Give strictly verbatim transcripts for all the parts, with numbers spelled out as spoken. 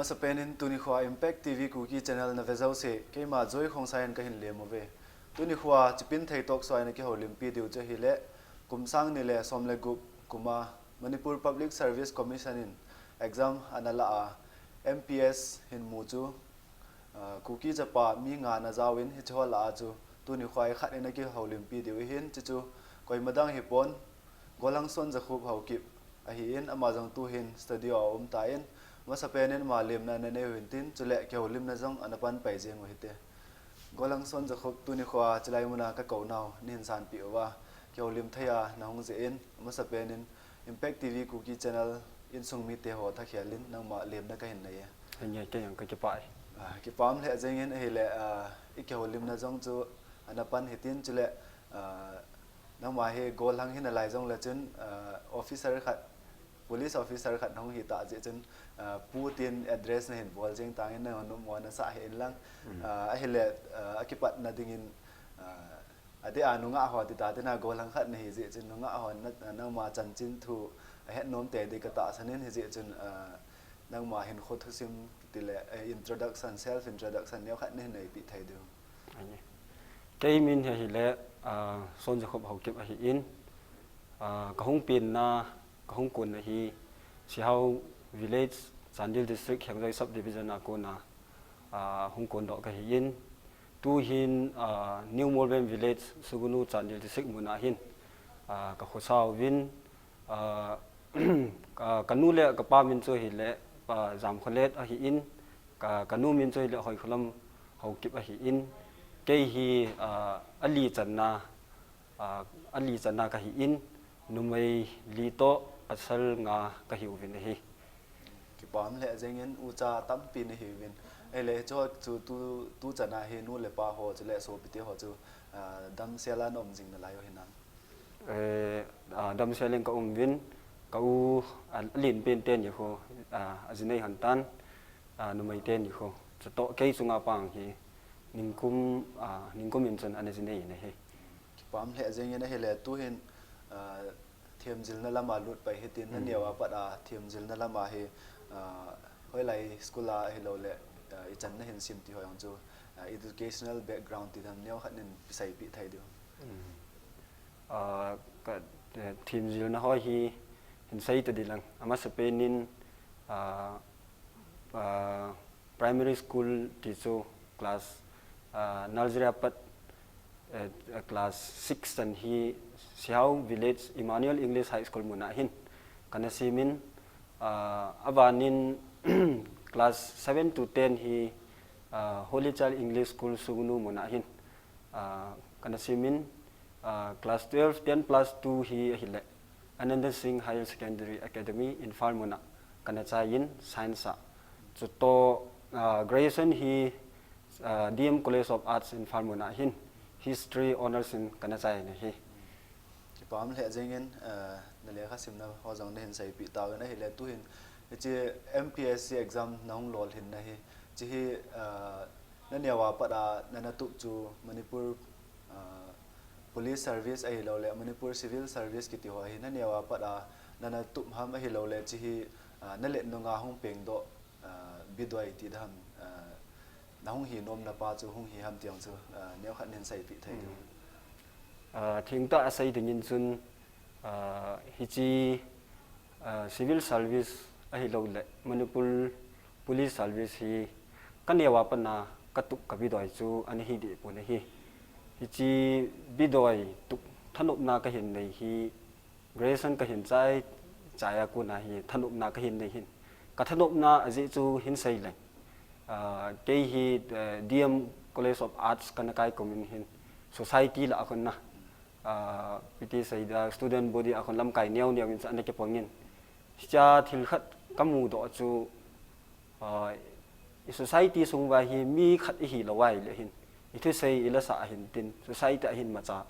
Masapen in tuni khoa Impact T V Kuki Channel na ve jouse, keima Joy Khongsai in kahin lem uve. Tuni khoa Chipinthei Talk Show a ina kihoulimpi diu chu ahile, kum sang ni le som le gup kum a Manipur Public Service Commission in exam ana la a, M P S hin mu chu, ah, Kuki chapa mi nga ana jaovin, hiche ho lah a chu tuni khoa ikhat ina kihoulimpi diu ahin, chuchu koima dang hipon, Golhang Sonjakhup Haokip ahin, ama jong tuhin studio a aum tan, masapen in ama lemna nanei u hintin, chule kihoulimna jong ana pan pai jeng u hite. Golhang Sonjakhup, tuni khoa chulai muna kakou nau nahin sanpeh uva, kihoulim thei a nahung jeh in, masapen in Impact T V Kuki Channel insung mite ho thakhel in nangma lemna kahin nei e. Henge, kei jong kakipah e. Ah, kipah lheh jeng in ahile, ah, ikihoulimna jong chu ana pan hitin, chule, ah, nangma hi golhang hina lai jongle chun, ah, officer khat, police officer khat nahung hita jeh chun, ah, pu tin address nahin bol jeng tan, nangho nom mo nasah hih in lang. Mm. Ah, ahile, ah, akipatna dingin, ah, adeh a nungah ho tita tina golhang khat nahi jeh chun nungah ho na, nangma chanchin thu ahet nom tei ding katahsan in, hijeh chun, ah, nangma hinkho thusim tile, eh, introduction, self introduction neokhat nahin neipeh thei diu. Ahi. Kei min hi ahile, ah, Sonjakhup Haokip ahin, ah, kahung penna, kahung konna hi Sihao Village, Chandel District, Hengjoi Subdivision a kona, ah, hung kondoh kahin, tuhin, ah, New Molbem Village, Sugnu, Chandel District muna hin, ah, kakhosa uvin, ah, ka, kanu le kapa min chu ahile, ah, Jamkholet ahin, ka, kanu min chu ahile Hoikholam Haokip ahin, kei hi, ah, ali channa, ah, ali channa kahin, numei li toh pasal nga kahiuvin ahi. Kipah lheh jeng in, ucha tampi nahiuvin. Ahile hiche ho chu tu, tu chana hi nu le pa ho chule sopite ho chu, ah, damsel a naum jing nalai u hinam? Eh, ah, damsel in kaum uvin, ka u, ah, alen pen teni khu, ah, aji nei lhon tan, ah, numei teni khu. Chutoh kei chunga pang hi, ningkum, ah, ningkum in chun ana ji nei in ahi. Kipah lheh jeng in ahile tuhin, ah, themjilna lama lut pai hitin, naneo a pat a themjilna lama hi, ah, hoilai school a ahilouleh, ah, ichan nahin sim ti ho jong chu, ah, educational background ti dam neokhat nin seipeh thei diu. Ah, ka, eh, themjilna ho hi hin sei ta ding lang. Amasapen in, ah, ah, primary school ti chu class, ah, nursery a pat, eh, class six chan hi Sihao Village Emmanuel English High School muna hin kana simin, ah, abanin class seven to ten hi, ah, Holy Child English School Sugnu muna hin, ah, kana simin, ah, class twelve, ten plus two hi ahile Ananda Singh Higher Secondary Academy, Imphal muna kana chaiyin science a. Chutoh, ah, graduation hi, ah, D M College of Arts Imphal muna hin history honours in kana chai in ahi. Kipah lheh jeng in, ah, na lekha simna ho jong nahin seipeh tauvin ahile tuhin, hiche M P S C exam nahung lolhinna hi, hiche hi, ah, naneo a pat a nana tup chu Manipur, ah, Police Service ahilouleh Manipur Civil Service kiti ho hi naneo a pat a nana tup ham ahilouleh hiche hi, ah, nalet nunga hung pengdoh, ah, bidoi ti dam, ah, nahung hi nomna pa chu hung hi ham ti jong chu, ah, neokhat nin seipeh thei diu. Ah, thengtah a sei dingin chun, ah, hiche, ah, civil service ahilouleh Manipur Police Service hi kaneo a pat a katup kabidoi chu ana hi deh pon ahi. Hiche bidoi tup thanopna kahin nei hi graduation kahin chai, chai a kona hi thanopna kahin nei hin. Kathanopna ajeh chu hin sei leng. Ah, kei hi, eh, D M College of Arts kana kai kum in hin society lah a kona, ah, P T C da student body a kon lamkai neo neo in chu ana kipangin. Hichea thil khat kamudoh chu, ah, i society sung uva hi mi khat ihi lou ahile hin, i thusei i lasa a hin tin, society a hin imacha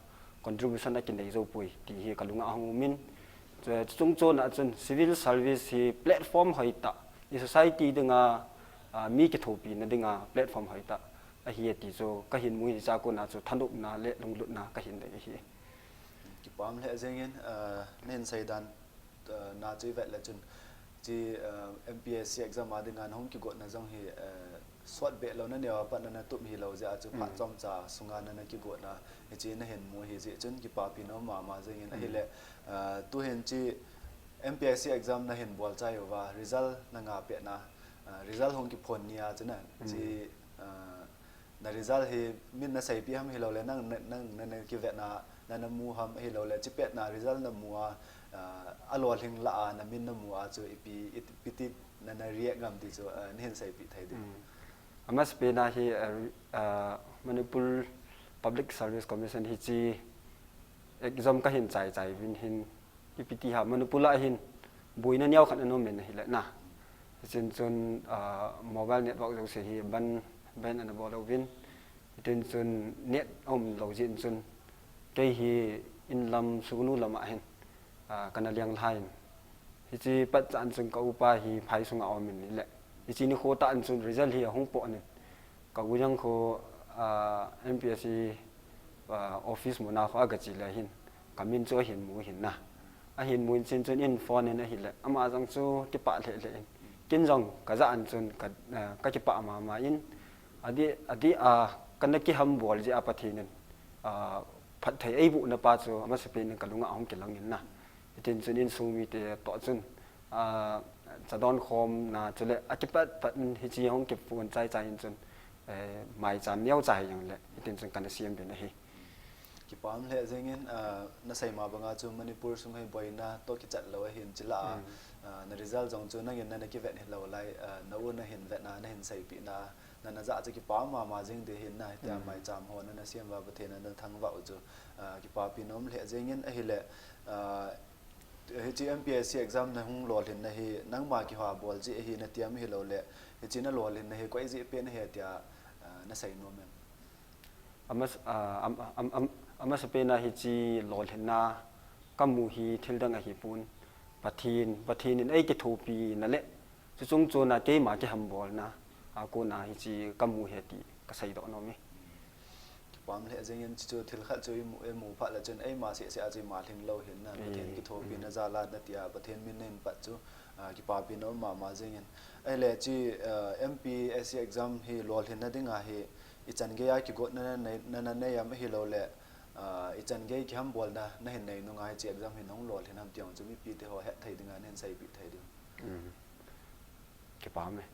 contribution akinei jou poi, ti hi kalunga ahung umin. Chu, chuchung chon a chun civil service hi platform hoitah, i society dinga, ah, mi kithopina dinga platform hoitah ahi ti chu kahin mu hi, hichea kona chu thanopna le lunglutna kahin nei ahi. Kipah lheh jeng in, ah, nahin seidan, ah, na chu ivet le chun, Hiche, uh, M P S C exam a dinga nahung kigotna jong hi, uh, sot beh lou na neo a pat nana tup hilou jeh a chu phat chomcha sunga nana kigotna hiche nahin mu ahi jeh chun kipapi nom mama jengin ahile, uh, tuhin hiche M P S C exam nahin bol chai uva result nanga petna, uh, result hung kiphon nia chu na hiche, uh, na result hi min naseipeh ham ahiloule nang, nang, nang nana kivetna nana mu ham ahiloule hiche petna result namu a, uh, alolhing lah a namin namu a chu ipi, ipiti nana react ngam ti chu, uh, nahin seipeh thei ding. Amasapen a hi, uh, uh, Manipur Public Service Commission hiche exam kahin chaichai uvin hin, ipiti ham Manipur a hin boina neokhat ana um in ahile na. Hichun chun, uh, mobile network jouse hi ban, ban ana bol uvin. Hitin chun net aum lou jeh in chun kei hi inlam Sugnu lam a hin, uh, kana lenglhai in. Hiche patchan chun ka upa hi phai sunga aum in ahile hiche nikho tah in chun result hi ahung pot in, ka u jong khu, uh, M P S C, uh, office muna khu agache le hin kamin chu ahin mu hin na. Ahin mu in chun chun eiphone in ahile ama jong chu kipah lheh lheh in, ken jong kajah in chun ka, uh, kakipah mama in, adeh, adeh a kana kihambol jeh a Pathen in, uh, phatthei eibohna pa chu amasapen in kalunga ahung kilang in na. Hitin chun insung mite toh chun, ah, chadon khomna chule akipat pat in hiche hung kiphon chaichai in chun, eh, maicham neocha hijongle hitin chun kana sem uvin ahi. Kipah lheh jengin, ah, nasei ma banga chu Manipur sung hi boina toh kichat lou ahin chule, ah, na result jong chu nangin nana kivet hilou lai, ah, na u nahin vetna, nahin seipehna, nana jah chu kipah mama jeng ding ahin na, hitia maicham ho nana sem uva Pathen in ana thangvah u chu, ah, kipapi nom lheh jengin ahile, ah, hiche M P S C exam nahung lolhinna hi nangma kihobol jeh ahi nati am ahiloule hiche nalolhinna hi koi jeh pen ahi tia, ah, nasei nom em? Amas-, ah, am-, am-, am-, amasapen a hiche lolhinna kamu hi thildang ahipon, Pathen, Pathen in eikithopina le chuchung chon a keima kihambolna a kona hiche kamu ahi ti kaseidoh nom e. Kipah lheh jengin chuchu thil khat chu imu, imu phat le chun eima sehseh a chu ima lhing lou hin na, Pathen kithopina jal a natia Pathen min nahin pat chu, ah, kipapi nom mama jengin. Ahile hiche, ah, M P S C exam hi lolhinna dinga hi ichan gei a kigotna nana nei, nana nei am ahiloule, ah, ichan gei kihambolna nahin nei nunga hiche exam hi nahung lolhin ham ti jong chu mipite ho hetthei dinga nahin seipeh thei diu. Kipah e.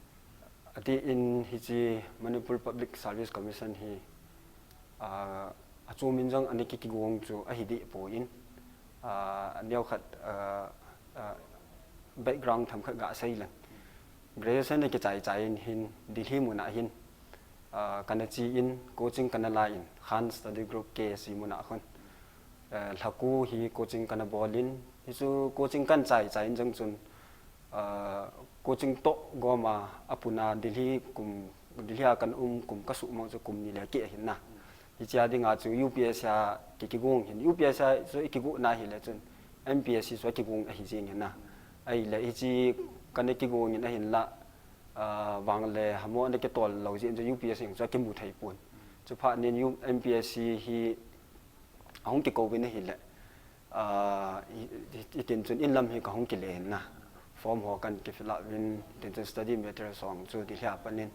Adeh in hiche Manipur Public Service Commission hi, ah, achom in jong ana ki, kigong chu ahi deh poi in, ah, aneokhat, ah, ah, background themkhat gasei leng. Graduation akichaichai in hin Delhi muna hin, ah, kana che in coaching kana la in Khan Study Group K S C muna khun, eh, lhaku hi coaching kana bol in, hichu coaching kana chaichai in jong chun, ah, coaching toh gom a, apuna Delhi kum, Delhi a kana um kum kasuhmang chu kum ni le keh ahin na. Hichea dinga chu U P S C a ki, kigong hin, U P S C a chu ikigona hile chun M P S C chu akigong ahi jeng hin na. Ahile hiche kana kigong in ahinla, ah, vangle hamo ana kitol lou jeh in chu U P S C chu akimu thei pon. Chuphat in U-, M P S C hi ahung kikou in ahile, ah, hi, hi, hitin chun inlam hi kahung kile in na. Form ho kana ki fill up in, hitin chun study material jong chu Delhi a pat in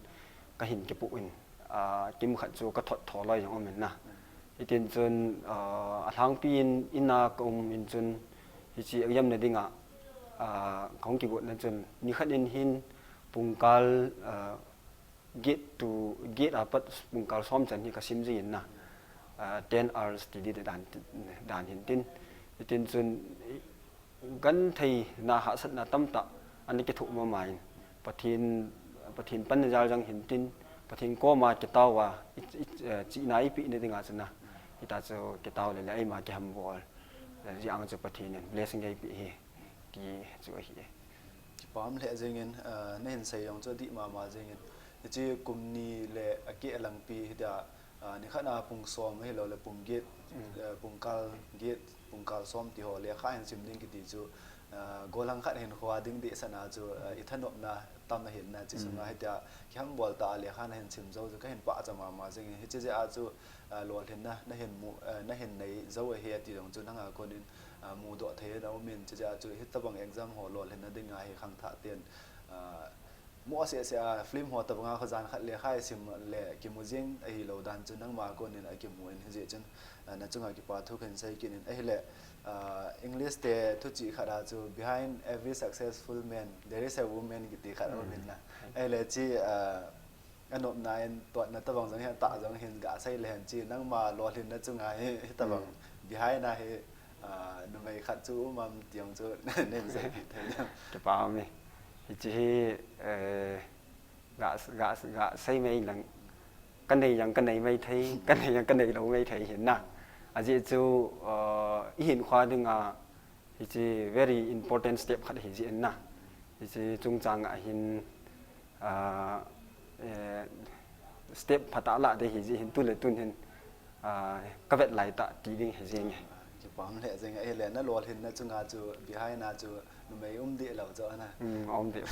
kahin kipoh in, ah, kimkhat chu kathot tho loi jong um in na. Hitin chun, ah, alhangpi in, in a kaum in chun, hiche exam na dinga, ah, kahung kigotna chun, nikhat in hin pungkal, ah, get to, get a pat pungkal som chan hi kasim ji in na, ah, ten hours ti ding dan, dan hin tin. Hitin chun, gentheina hahsatna tamtah ana kithoh mama in, Pathen, Pathen panna jal jong hin tin, Pathen koma kitao a, i, i, eh, chihna eipeh na dinga chu na, hitia chu kitao le le eima kihambol, eh, jeh a chu Pathen in blessing eipeh hi, ti chu ahi e. Kipah lheh jeng in, eh, nahin sei jong chu adih mama jeng in, hiche kum ni le akeh langpi hitia, ah, nikhat a pung som ahiloule pung get, eh, pungkal get, pungkal som ti ho lekha hin sim ding kiti chu, ah, golhang khat hinkho a ding dehset na chu, ah, ithanopna tam ahin na, hiche sunga hitia kihambol tah a lekha nahin sim jou chu kahin pachat mama jeng in, hiche jeh a chu, ah, lolhinna nahin mu, ah, nahin nei jou ahi ati jong chu nanga kon in, mudoh thei na umin, chuche a chu hitabang exam ho lolhinna dinga hi khangthah ten, ah, mu ase ase a film ho tabanga kho jan khat le khai sim le kimu jing ahilou dan chu nangma konin akimu in hijeh chun, ah, nachunga kipa thu kahin sei kit in ahile, ah, English te thuchih khat a chu behind every successful man there is a woman kiti khat aumin na. Ahile chi, ah, anopna in tuatna tabang jong hi atah jong hin gasei le hen chi nangma lolhinna chunga hi, hitabang behind a hi, ah, numei khat chu um am ti jong chu neihin seipeh thei dem? Kipa ume. Hiche hi, eh, ga, ga, gasei mai lang. Kanei jong kanei mai thei, kanei jong kanei lou mai thei hin na. Ajeh chu, eh, ihin khua dinga, hiche very important step khat ahi jeh in na. Hiche chungchang a hin, ah, eh, step phatah lah ding ahi jeh hin tule tun hin, ah, kavet lai tah ti ding ahi jenge. Kipa um lheh jenge, ahile na lolhinna chunga chu behind a chu numei um deh lou chu ana. Um, um deh.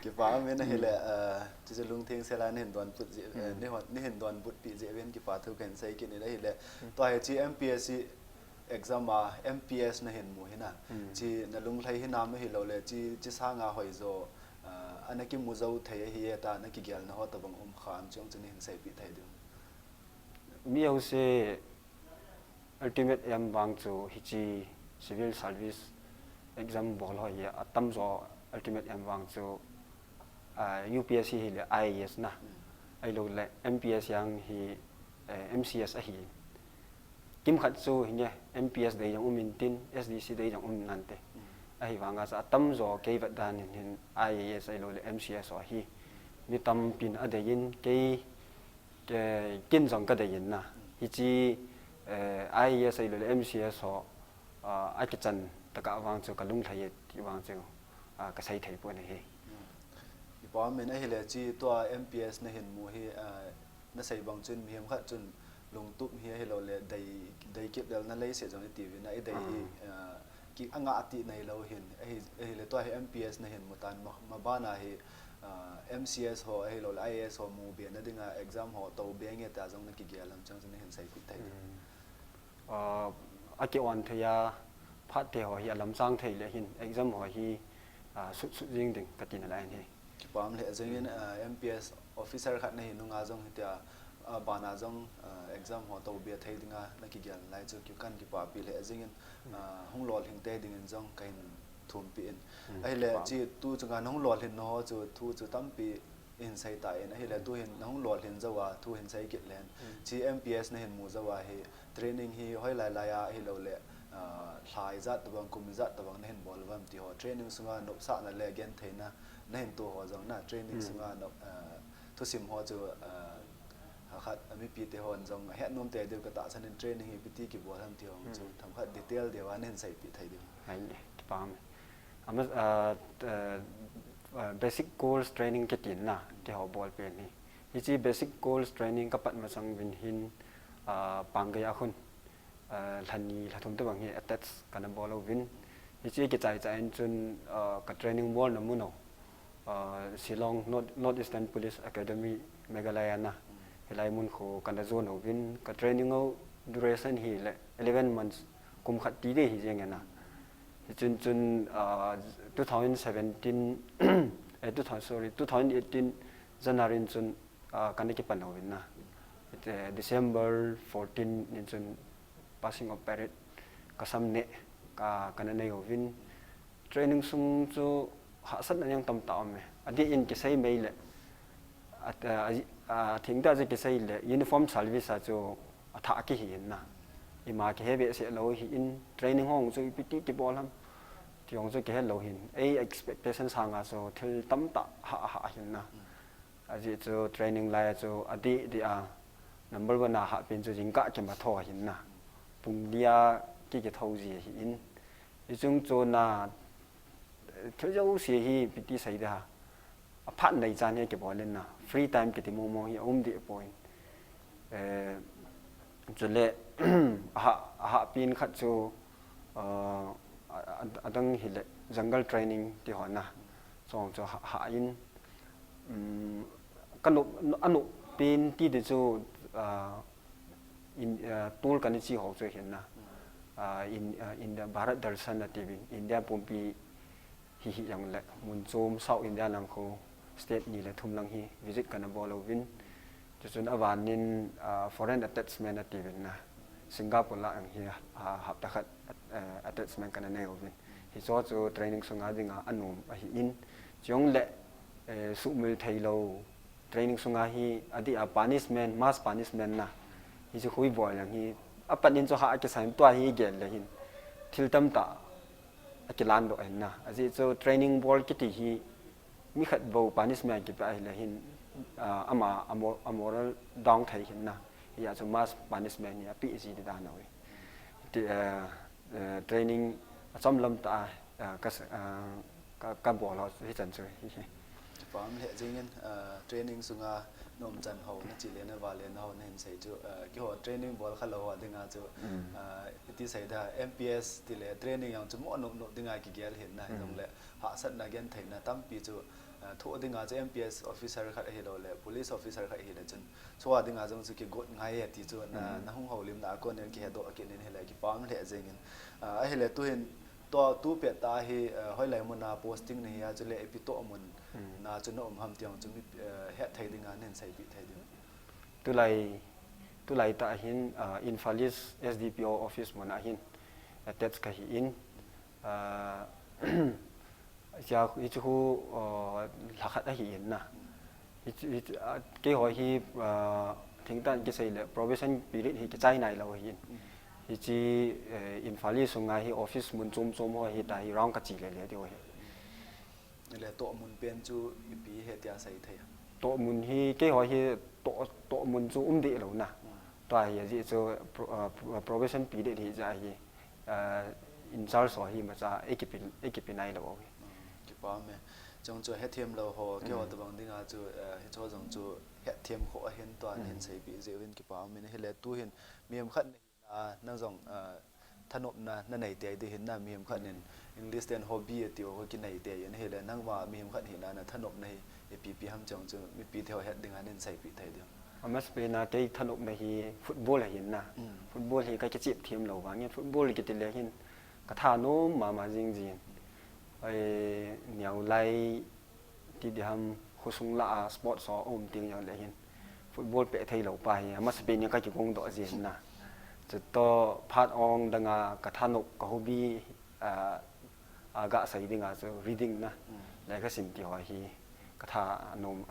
Kipa um in ahile, ah, chuche lungtheng sel a nahin donbut jeh, eh, nahon, nahin donbut peh jeh uvin kipa thu kahin sei kit in ahile. Tua hiche M P S C exam a M P S nahin mu hi na. Chi nalunglhai hinam ahilou le, chi, chi sanga hoijo, ah, ana kimu jou thei ahi e tia nakigelna ho tabang um kham, chujong chu neihin seipeh thei diu? Mi jouse ultimate aim vang chu hiche civil service exam bol ho hi atamjo ultimate aim vang chu, ah, U P S C hile I A S na. Ahilou le M P S C jong hi, eh, M C S ahi. Kimkhat chu hinge, M P S dei jong um intin, S D C dei jong um nante. Ahivanga chu atamjo kei vet dan in hin I A S ahilou le M C S ho hi mi tampin adei in, kei, kei, ken jong kadei in na. Hiche, eh, I A S ahilou le M C S ho, ah, akichan tah a vang chu kalunglhai e ti vang chu, ah, kasei thei pon ahi. Kipa um in ahile chi tua M P S nahin mu hi, ah, nasei bang chun mihem khat chun lungtup hi ahilou le dei, dei kit lel na leiset jong iti uvin na, idei hi, ah, ki angah ti neilou hin, ahi, ahile tua hi M P S nahin mu tan ma, maban a hi, ah, M C S ho ahilou le I A S ho mu be na dinga exam ho tou be nge tia jong nakigel am, chujong chu neihin seipeh thei diu? Ah, aki-on thei a, phat te ho hi alamchang thei le hin, exam ho hi, ah, sut sut jing ding kati nalai in ahi. Kipa um lheh jengin, ah, M P S officer khat nahi nunga jong hitia, ah, bana jong, ah, exam ho tou be thei dinga nakigel lai chu ki, kahin kipapi lheh jengin, ah, hung lolhing te dingin jong kahin thumpeh in. Ahile chi tu chunga nahung lolhin ho chu thu chu tampi ihin sei tan, ahile tuhin nahung lolhin jou a, thu hin sei kit len. Chi M P S nahin mu jou a hi, training hi hoilai lai a ahilou le, ah, lha ijat tabang, kum ijat tabang nahin bol uvam ti ho. Training sunga nopsahna le gentheina nahin to ho jong na, training sunga nop, ah, thusim ho chu, ah, khat, ah, mipi te hon jong ahet nom tei diu katahsan in, training hi ipi ti kibol ham ti ho chu themkhat detail deu a nahin seipeh thei diu? Ai, kipa um e. Ama, ah, ah, ah, basic course training kiti na, keiho bol pen hi. Hiche basic course training kapat masang uvin hin, ah, Panggei a khun, ah, lha ni lha thum tabang hi attach kana bol uvin. Hiche kichai chai in chun, ah, ka training bolna mun u, ah, Shillong North, North Eastern Police Academy, Meghalaya na. Hilai mun khu kana join uvin, ka training u duration hile eleven months, kum khat ti ding hi jeng e na. Hichun chun, ah, two thousand seventeen, eh, two thousand, sorry, two thousand eighteen January in chun, ah, kana kipan uvin na. Eh, December fourteen in chun passing of parade kasam neh, ka, kana nei uvin. Training sung chu hahsatna jong tamtah um e. Adeh in kisei mai le, a, a, a, athengtah chu kisei le, uniform service a chu athah kihi in na. Ima kihe behseh lou hi in, training ho chu ipi ti kibol ham ti ho chu kihe lou hin. Ei expectation sanga chu thil tamtah hah, hah hin na. Ajeh chu training lai a chu adeh deh a, number one a hahpen chu jingkah kimatho ahin na. Pung li a ki, kitho ji ahi in. Hichung chon a, thil jouse hi ipi ti sei ding ham. Aphat nei chan hi kibol in na. Free time kiti momo hi aum deh poi. Eh, chule, ahah, ahahpen khat chu, ah, a, a, adang hile jungle training ti ho na. Chong chu hah, hah in, um, kanop, anop pen ti ding chu, ah, in, ah, tol kana chi ho chu ahin na. ah, in, ah, India, Bharat Darshan atiuvin, India pumpi hi hi jongle, mun chom South India lang khu state ni le thum lang hi visit kana bol uvin. Chuchun avan in, ah, foreign attachment atiuvin na, Singapore lang hi, ah, hapta khat, eh, attachment kana nei uvin. Hicho chu training sunga dinga anom ahin. Chujongle, eh, sumil theilou training sunga hi adeh a punishment, mass punishment na. Hichu khu ibol jong hi, apat in chu ha akisai in tua hi igel le hin, thil tamtah akilan doh ahin na. Ajeh chu training bol kiti hi mi khat bou punishment kipe ahile hin, ah, ama, amo-, amoral down thei hin na. Hijeh chu mass punishment hi apeh ji di dan ahi. Ti, eh, eh, training achom lam tah a, ah, ka s-, ah, ka, ka bol ho hichan chu hi. Kipah lheh jengin, ah, training sunga na umchan ho, na chele na vale na ho nahin sei chu, ah, keiho training bol khalou ho dinga chu, ah, iti sei da, M P S tile training jong chu mo nop nop dinga kigel hin na, hijongle hahsatna gentheina tampi chu, ah, thoh dinga chu M P S officer khat ahilou le, police officer khat ahile chun, chua dinga jong chu kigot ngai e ti chu na, na hung houlimna a kon in kihedoh kit in ahile kipah lheh jengin. Ah, ahile tuhin, tua tu pet tah hi, ah, hoilai muna posting nahi a, chule ipi toh mun na chu na um ham ti jong chu mi, ah, het thei dinga nahin seipeh thei diu. Tulai, tulai tah hin, ah, Imphal East S D P O office muna hin, ah, attach kahi in, ah, Hichu, hichu khu, uh, lha khat ahi in na. Hichu, hichu, ah, keiho hi, ah, thengtah in kisei le probation period hi kichai nailou ahi in. Hiche, eh, Imphal sunga hi office mun chom chom ho hi tah hi round kache le le diu ahi. Le toh mun pen chu ipi hi tia sei thei a? Toh mun hi keiho hi toh, toh mun chu um deh lou na. Tua hi ajeh chu pro-, ah, pro-, probation period hi jeh hi. Ah, in charge ho hi imacha eikipe, eikipe nailou u hi. Hmm, kipah e. Chong chu hethem lou ho, keiho tabang dinga chu, ah, hicho jong chu hethem kho ahin tua nahin seipeh jeh uvin kipah e. Ahile tuhin mihem khat nahi a, nang jong, ah, thanopna nanei tei ding ahin na, mihem khat in English ten hobby atiu ho kinei tei in ahile nangma mihem khat hina na thanopna hi ipi ipi ham chong chu mipi teho het dinga nahin seipeh thei diu. Amasapen a kei thanopna hi football ahin na. Football hi kakichep them lou vangin football kiti le hin kathanom mama jing jin. Ai, niau lai ti diham khosung lah a sports ho um ting jongle hin football peh thei lou pa hi amasapen in kakigong doh jin na. Chutoh phat ong danga kathanop ka hobby, ah, a gasei dinga chu reading na. Lekha sim ti ho hi kathanom,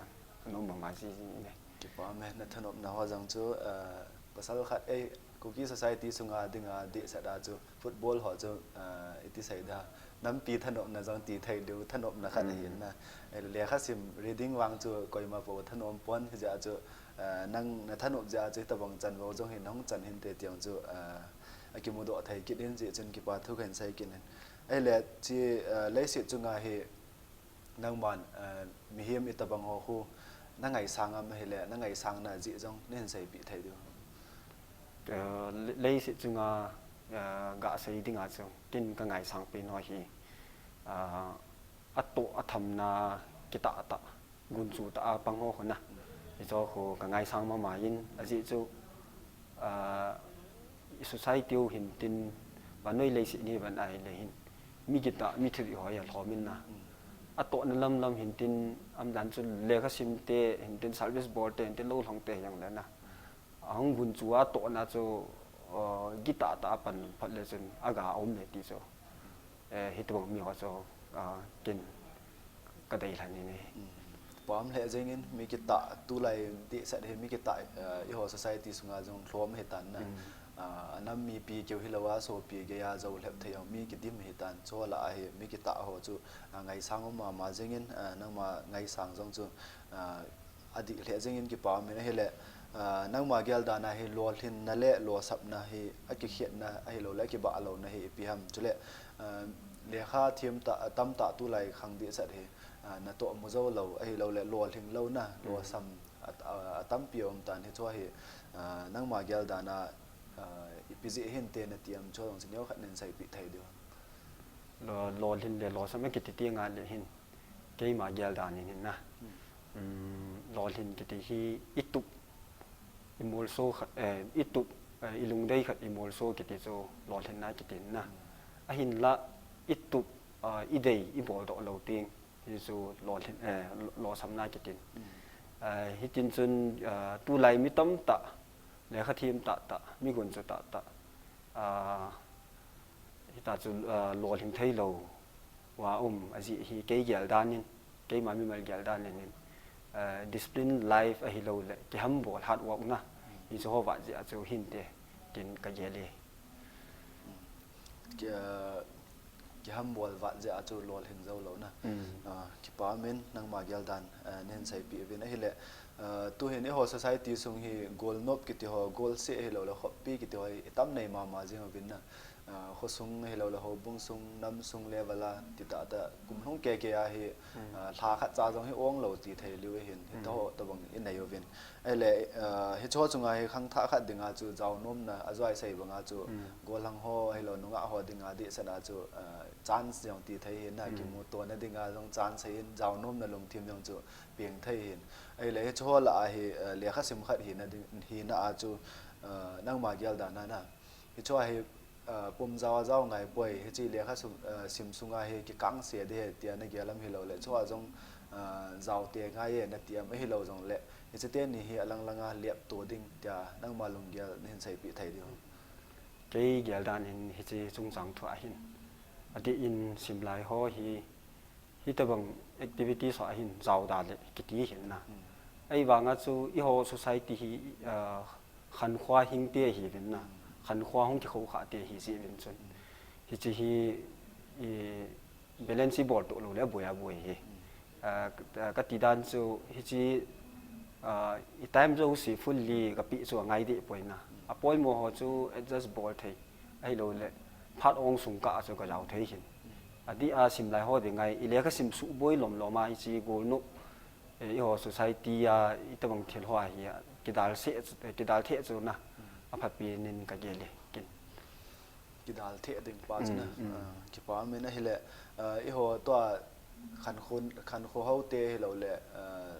nom mama jing jin e. Kipah e, na thanopna ho jong chu, ah, pasal khat ei, Kuki society sunga dinga dehset a chu football ho chu, ah, iti sei da, nampi thanopna jong ti thei diu, thanopna khat ahin na. Eh, lekha sim reading vang chu koima pou thanom pon, hijeh a chu, ah, nang na thanop jeh a chu hitabang chanvo jong hin nahung chan hinte ti jong chu, ah, akimudoh thei kit in jeh chun kipa thu kahin sei kit in. Ahile hiche, ah, leiset chunga hi nangman, eh, mihem itabang ho khu nangaisang am ahile, nangaisangna jeh jong nahin seipeh thei diu. Eh, le-, leiset chunga, eh, gasei dinga chu, ken kangaisang pen ho hi, ah, atoh athamna kitah tah, gunchu tah a pang ho khu na. Hicho khu kangaisang mama in, ajeh chu, ah, i society u hin tin, vannoi leiset ni van ahile hin, mi kitah, mi thivih ho hi alhom in na. Atohna lam lam hin tin, amadan chu lekha sim te hin tin, service bol te hin tin, lou lhong te hi jongle na. Ahung gunchu a atohna chu, ah, kitah tah a pan phot le chun aga um e ti chu. Eh, hitobang mi ho chu, ah, ken kadei lhon in ahi. Kipah lheh jengin mi kitah tulai dehset hi mi kitah, eh, eiho society sunga jong lhom ahitan na. Ah, anam mipi keu hilou a sopi geiya jou lhep thei jong mi kidim ahitan. Chu lah a hi mi kitah ho chu, ah, ngaisang um mama jengin, ah, nangma ngaisang jong chu, ah, adih lheh jengin kipah in ahile, ah, nangma gel dan a hi lolhinna le losapna hi akikhetna ahilouleh akibah louna hi ipi ham. Chule, ah, lekha them tah, tamtah tulai khang dehset hi, ah, natoh mu jou lou, ahilouleh lolhing louna, losam a, a, atampi aum tan hichu hi, ah, nangma gel dan a, ah, ipi jeh hinte nati am chu jong chu neokhat nahin seipeh thei diu. Lo, lolhin le losam akiti teng le hin, keima gel dan in hin na. Um, lolhin kiti hi itup, imolso khat, eh, itup Eh, i lungdei khat i molso kiti chu lolhinna kitin na. Ahinla i tup, ah, i dei i boldoh lou teng hi chu lolhin, eh, lo-, lolsamna kitin. Eh, hitin chun, ah, tulai mi tamtah, lekha them tahtah, mi gunchu tahtah, ah, hita chu, ah, lolhing theilou a um ajeh hi kei gel dan in, keima mimal gel dan in, eh, discipline life ahilou le kihambol hard work na, hichu ho vat jeh a chu hinte tin ka gel e. Ki-, kihambol vat jeh a chu lolhing jou lou na. Ah, kipa umin nangma gel dan, eh, nahin seipeh uvin ahile, eh, tuhin eiho society sung hi golnop kiti ho, golseh ahilou le khoppi kiti ho hi i tam nei mama jing uvin na. Ah, khosung ahilou le houbung sung, nam sung level a, ti tahtah kum lhung kei kei a hi, ah, lha khat cha jong hi ong lou ti thei lou ahin, hita ho tobang i nei uvin. Ahile, ah, hiche ho chunga hi khangthah khat dinga chu jaonomna, a joi sei banga chu, gollhang ho ahilou nungah ho dinga dehset a chu, ah, chance jong ti thei ahin na, kimuto na dinga jong chance ahin, jaonomna lungthim jong chu peng thei ahin. Ahile, hiche ho lah a hi, ah, lekha sim khat hina ding, hina a chu, ah, nangma gel dan a na. Hiche ho hi, ah, pum jao a jao ngai poi, hiche lekha sum, ah, sim sunga hi kikangse ding ahi tia na gel am hilou le, hiche ho jong, ah, jao te ngai e na ti am ahilou jong le, hiche teni hi alang langa lepto ding tia nangma lunggel nahin seipeh thei diu. Kei gel dan in hiche chungchang thu ahin. Adeh in simlai ho hi, hitobang activities ho ahin jao da le kiti ahin na. Ahivanga chu eiho society hi, ah, khankhoa hing te ahiuvin na. Khankhoa hung kikhoukhah te ahi jeh uvin chun. Hiche hi, i, balance i bol toh lou le aboi aboi hi. Ah, ka, kati dan chu hiche, ah, i time jouse fully ka peh chu angai deh poi na. Apoimo ho chu adjust bol thei. Ahilou le phat ong sung kah a chu ka jao thei ahin. Adeh a simlai ho ding ngai, i lekha sim suhboi lom lom a hiche golnop, eh, eiho society a itobang thil ho a hi, ah, kidal se, kidal thei chu na. Aphapen in ka gel e, kin. Kidal thei ding pa chu na. Ah, kipa umin ahile, ah, eiho tua khankho, khankho ho te hilou le, ah,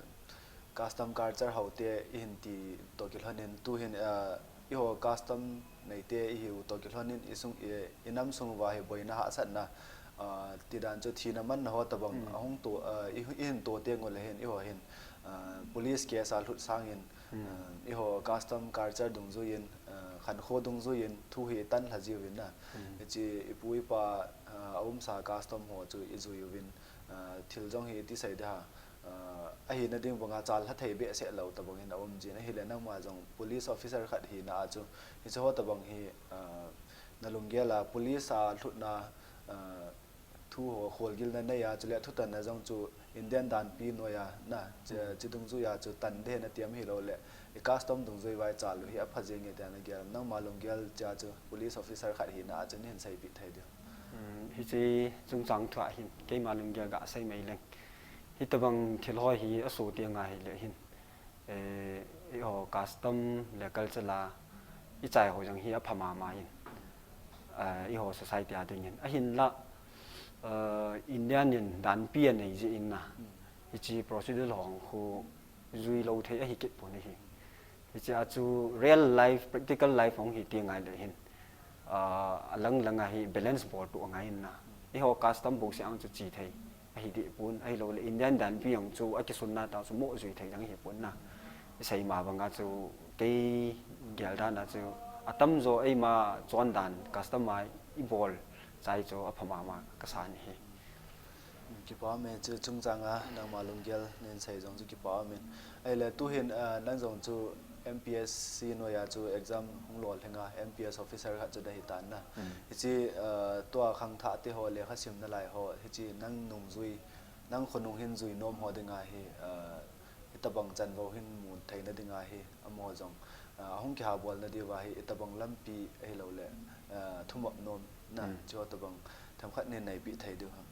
custom culture ho te i hin ti toh kilhon in tuhin, ah, eiho custom nei te i hiu toh kilhon in i sung, i, i nam sung uva hi boina hahsatna, ah, ti dan chu thina manna ho tobang ahung to, ah, i, i hin to teng u le hin eiho hin, ah, police case a lhut sangin, ah, eiho custom culture dungjuiyin, ah, khankho dungjuiyin thu hi i tan lha jiuvin na. Hiche i pu i pa, ah, a umsa custom ho chu i jui uvin, ah, thil jong hi i ti sei ding ham, ah, ahina ding banga chal lha thei behseh lou tobang in a um jin ahile nangma jong police officer khat hina a chu hiche ho tobang hi, ah, na lunggel a police a lhutna, ah, thu ho kholgilna nei a chule thutanna jong chu Indian danpi noiya na, chi, chi dungjuiya chu tan ding na ti am hilou le i custom dungjui vai chal u hi apha jing e tia na gel am, nangma lunggel chia chu police officer khat hina a chu nahin seipeh thei diu. Hmm, hiche chungchang thu ahin, keima lunggel ga sei mai leng. Hitobang thil ho hi aso teng ahile hin, eh, eiho custom le culture la i chai ho jong hi apha mama in, eh, eiho society a dingin. Ahinla, eh, Indian in danpi anei jeh in na, hiche procedure ho khu jui lou thei ahi kit pon ahi. Hiche a chu real life, practical life hung hi teng ahile hin, ah, alang lang a hi balance bol toh angai in na. Eiho custom bouseh ang chu chi thei ahi deh pon, ahilou le Indian danpi ang chu akisunna tah chu mo jui thei ding ahi pon na. I sei ma banga chu kei gel dan a chu atamjo eima chondan custom a i bol chai chu apha mama ka sa ahi. Kipa umin, chu chungchang a nangma lunggel nahin sei jong chu kipa umin. Ahile tuhin, ah, nang jong chu M P S C noiya chu exam hung lolhing a, M P S officer khat chu na hi tan na. Hiche, ah, tua khangthah te ho lekha simna lai ho, hiche nang nungjui, nang khonung hin jui nom ho dinga hi, ah, hitobang chanvo hin mu theina dinga hi, amaho jong, ah, ahung kihabolna diuva hi, hitobang lampi ahilou le, ah, thumop nomna, chu tobang themkhat nahin neipeh thei diu ham?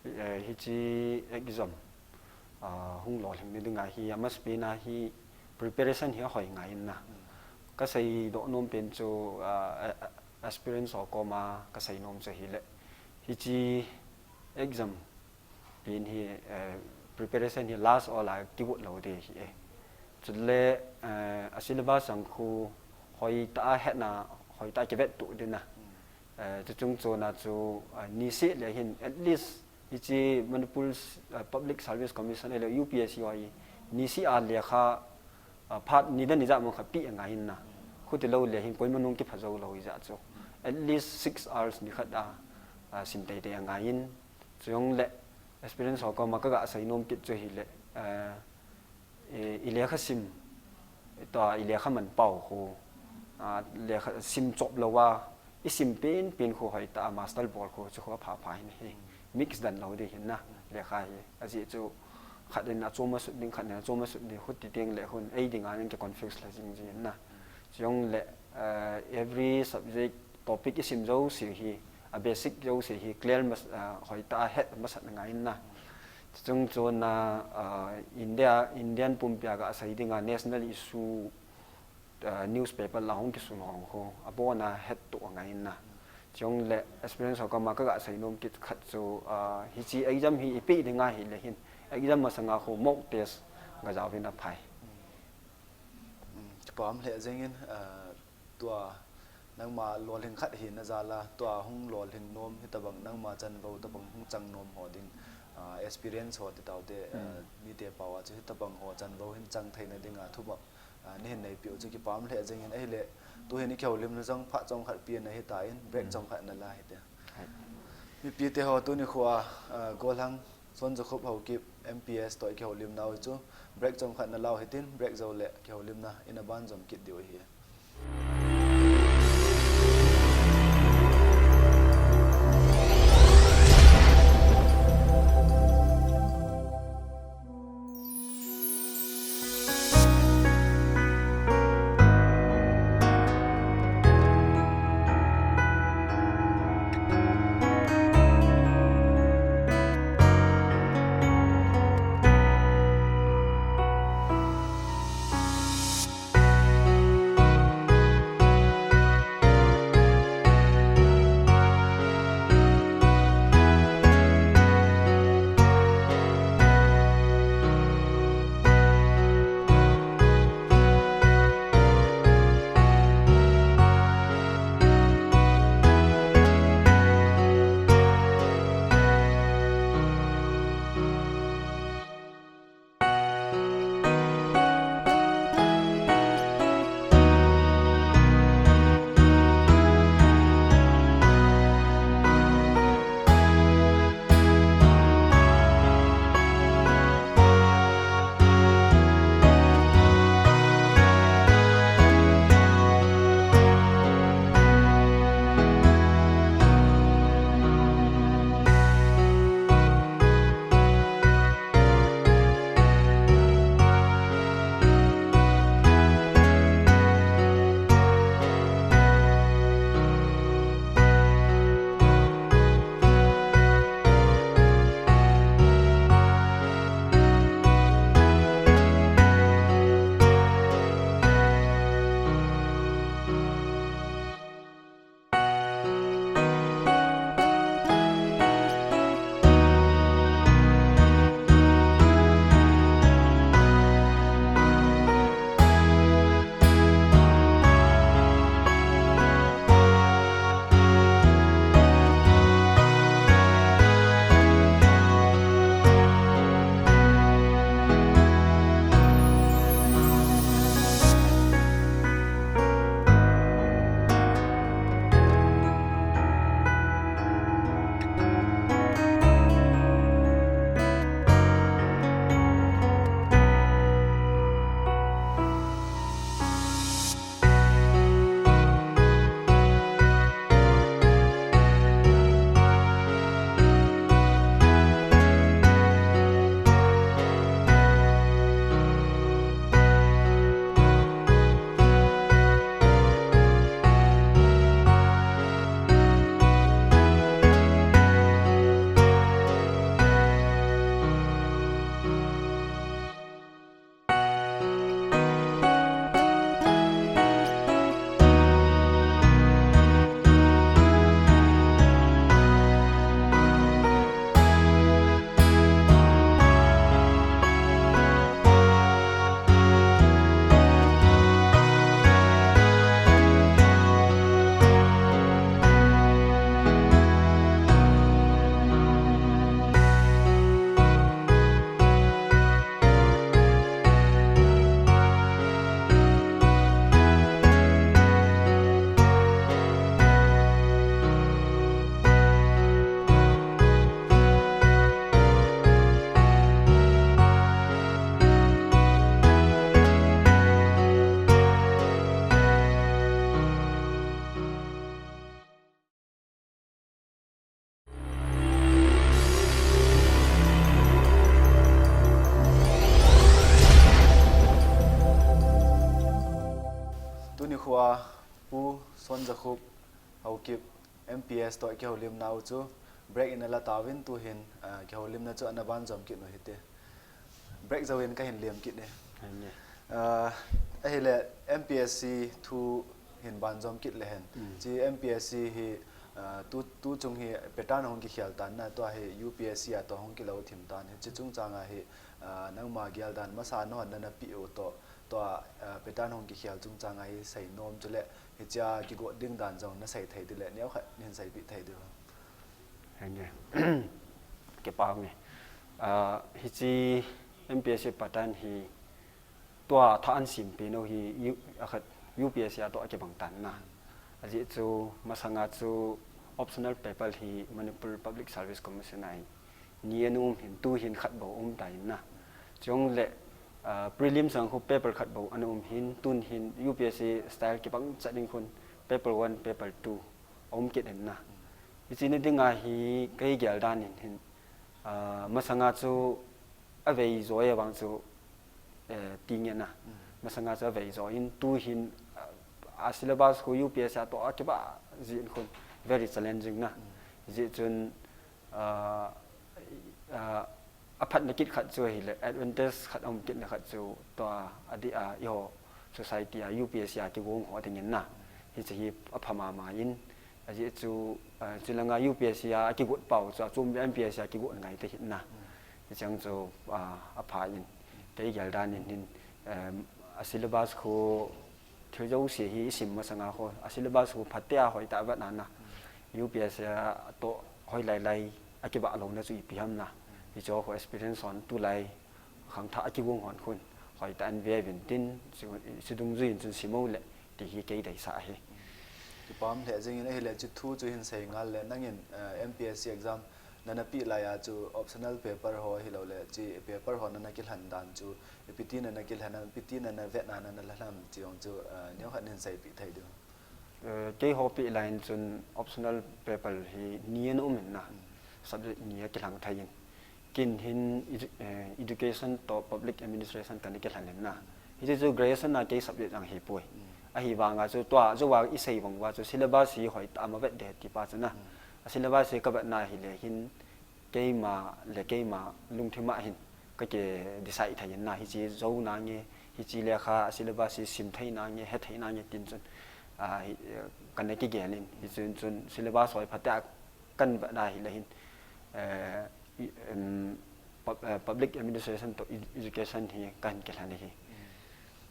Eh, hiche exam, ah, hung lolhing na dinga hi, amasapen a hi preparation hi ahoi ngai in na. Ka seidoh nom pen chu, ah, a, a, aspirants ho koma ka sei nom chu ahile, hiche exam pen hi, eh, preparation hi last all a kigot lou ding ahi e. Chule, eh, a syllabus jong khu hoitah a hetna, hoitah a kivettuh ding a. Eh, chuchung chon a chu, ah, niseh le hin, at least, hiche Manipur, ah, Public Service Commission ahilou U P S C ho hi, niseh a lekha, ah, phat nidan nijat mang khat peh angai in na. Khuti lou le hin koima nung kipha jou lou hijeh chun. At least six hours nikhat a, ah, sim teitei angai in. Chujongle experience ho koma kaga seinom kit chu hile, ah, eh, i lekha sim, tua i lekha man pau khu, ah, lekha sim chop lou a, i sim pen pen khu hoitah a master bol khu, chu khu apha pha hin ahi. Mix dan lou ding hin na, lekha hi. Ajeh chu khat in achom asut ding, khat in achom asut ding, khuti teng le hin, ei dinga hin kiconfuse lha jing jing in na. Chujongle, eh, every subject topic i sim jouse hi, a basic jouse hi clear mas-, ah, hoitah a het masat angai in na. Chuchung chon a, ah, India, Indian pumpi a gasei dinga national issue, ah, newspaper la hung kisun ho khu, abon a hettuh angai in na. Chujongle experience ho koma kaga seinom kit khat chu, ah, hiche exam hi i peh ding ahile hin, exam masang a khu mock test ga jaovin aphai. Um, kipa um lheh jeng in, ah, tua nangma lolhing khat hina jal a, tua hung lolhing nom hitabang nangma chanvou tabang hung chang nom ho ding, ah, experience ho ti taute, ah, mite pao a chu hitabang ho chanvou hin chang theina dinga thumop, ah, nahin neipeh u chu kipa um lheh jeng in ahile, tuhin i kihoulimna jong phat chomkhat pi ana hitan, break chomkhat ana la hite. Mipite ho tuni khoa, ah, Golhang Sonjakhup Haokip M P S toh i kihoulimna u chu break chomkhat ana lau hitin, break joule kihoulimna ina banjom kit diu ahi. Nikhoa Pu Sonjakhup Haokip M P S toh kihoulimnau chu break in ala tauvin tuhin, ah, kihoulimna chu ana banjom kit u hite. Break jouvin kahin lem kit e. Ahin e. Ah, ahile M P S C thu hin banjom kit lehen. Mm. Chi M P S C hi, ah, tu, tu chung hi pattern hung kikhel tan na, tua hi U P S C a toh hung kilou thim tan. Hichi chungchang a hi, ah, nangma geldan masa nahon nana peh u toh, tua, ah, pattern hung kikhel chungchang a hi seinom chule, hichea kigot ding dan jong nasei thei ding le, neokhat nahin seipeh thei diu ham? Henge. Kipah e. Ah, hichi M P S C pattern hi tua tha ahin sempeh nau hi U-, akhat U P S C a toh akibang tan na. Ajeh chu masanga chu optional paper hi Manipur Public Service Commission a hin ni ana um hin, tuhin khat bou um tan na. Chule, ah, prelims a khu paper khat bou ana um hin, tun hin U P S C style kibang chat ding khun paper one, paper two aum kit in na. Hichi ni dinga hi kei geldan in hin, ah, masanga chu avei jo e vang chu, eh, ti nge na. Mm. Masanga chu avei jo in tuhin, ah, a syllabus khu U P S C a toh akibah jeh in khun very challenging na. Mm. Hijeh chun, ah, ah, aphatna kit khat chu ahile, advantage khat aum kitna khat chu tua adeh a eiho society a U P S C a kigong ho dingin na. Hichi hi apha mama in, ajeh chu, ah, chulanga U P S C a kigot pau chu achom M P S C a kigot ngai tahih na. Mm. Hicheng chu, ah, apha in. Kei geldan in hin, em, a syllabus khu thil jouse hi isim masanga khu, a syllabus khu phatea hoitah vetna na. U P S C a toh hoilai lai akibah louna chu ipi ham na. Hicho khu experience hon tulai khangthah a kigong hon khun hoitah in ve uvin tin, chu, chu dungjuiyin chun sim u le ti hi kei deisah ahi. Kipah lheh jengin, ahile chi thu chu hin sei ngal le, nangin, eh, M P S C exam nana peh laiya chu optional paper ho hilou le, chi paper ho nana kilhen dan chu, ipi ti nana kilhen, ipi ti nana vetna nana la ham chi jong chu, eh, neokhat nahin seipeh thei diu? Eh, keiho peh laiyin chun optional paper hi ni ana um in na, Mm. subject ni akilheng thei in. Ken hin edu-, eh, education toh public administration kana kilhen in na. Hichi chu graduation a kei subject jong ahipoi. Mm. Ahivanga chu tua, jou a isei vang uva chu syllabus hi hoitah a vet ding ti pa chu na. Mm. A syllabus hi kavet na hile hin keima le keima lungthim a hin kaki decide thei in na, hichi jou nange, hichi lekha a syllabus hi sim thei nange, he thei nange tin chun, ah, hi, eh, kana kigel in, hichun chun syllabus hoi phatea kavet na hile hin, eh, i, em, pub-, eh, public administration toh ed-, education hi kahin kilhen ahi. Mm.